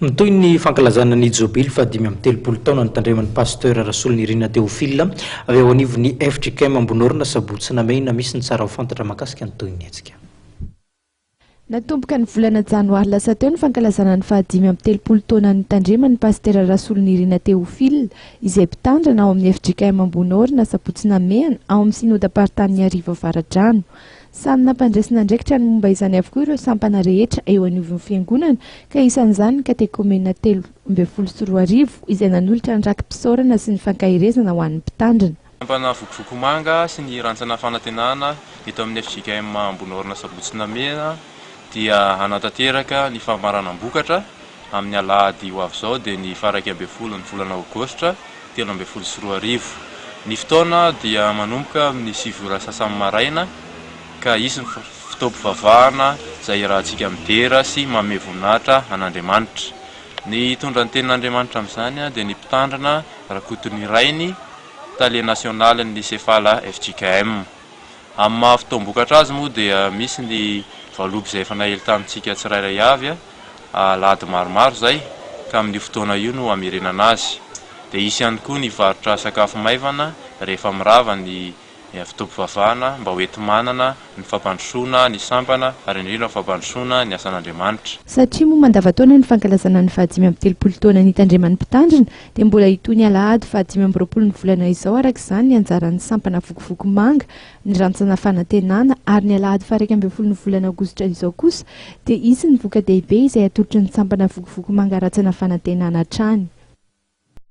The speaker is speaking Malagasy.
Mitohy ny fankalazana ny jobily faha-35 taona nitandreman'ny Pasteur Rasolonirina Théophile avy ao anivon'ny fjkm Ambonorina Sabotsy Namehina. Misy ny tsara ho fantatra mahakasika ny tohin'ny hetsika. Natomboka ny volana janoary lasa teo ny fankalazana ny faha-35 taona nitandreman'ny Pasitera Rasolonirina Théophile izay mpitandrina ao amin'ny fjkm Ambonorina Sabotsy Namehana ao amin'ny Synodam-paritanin'Iarivo Avaradrano. Samy nampandraisina andraikitra ny momba izany avokoa ireo sampana rehetra eo anivon'ny Fiangonana ka isan'izany ny Katekomena 2013 izay nanolotra ny raki-pisaorana sy ny fankaherezana ho an'ny Mpitandrina. Sampana Vokovoko-manga sy ny Rantsana Fanantenana eto amin'ny fjkm Ambonorina Sabotsy Namehana dia hanatanteraka ny famaranam-bokatra amin'ny alahady ho avy izao dia ny faha 11 ny volana aogositra 2013. Ny fotoana dia manomboka amin'ny sivy ora sasany maraina ka hisy ny fotoam-pivavahana izay iarahantsika midera sy manome voninahitra an'Andriamanitra. Ny hitondra ny tenin'Andriamanitra amin'izany dia ny mpitandrina Rakotonirainy, tale nasionalin'ny Sefala fjkm. Amin'ny maha fotoam-bokatra azy moa dia misy ny valopy izay efa naely tamintsika tsirairay avy, alahady maromaro izay, ka amin'io fotoana io no hamerenana azy. Dia hisy ihany koa ny varotra sakafo maivana rehefa mirava ny fotoam-pivavahana mba ho enti-manana ny fampandrosoana ny sampana ary indrindra ny fampandrosoana ny asan'Andriamanitra. Satria moa mandavantaona ny fankalazana ny faha-35 taona nitandreman'ny Mpitandrina dia mbola hitohy ny alahady faha-25 ny volana izao araka izany ny anjaran'ny sampana Vokovoko Manga, ny rantsana Fanantenana ary ny alahady faha-11 ny volana aogositra izao kosa dia hisy ny voka-dehibe izay atolotry ny sampana Vokovoko Manga Rantsana Fanantenana hatrany.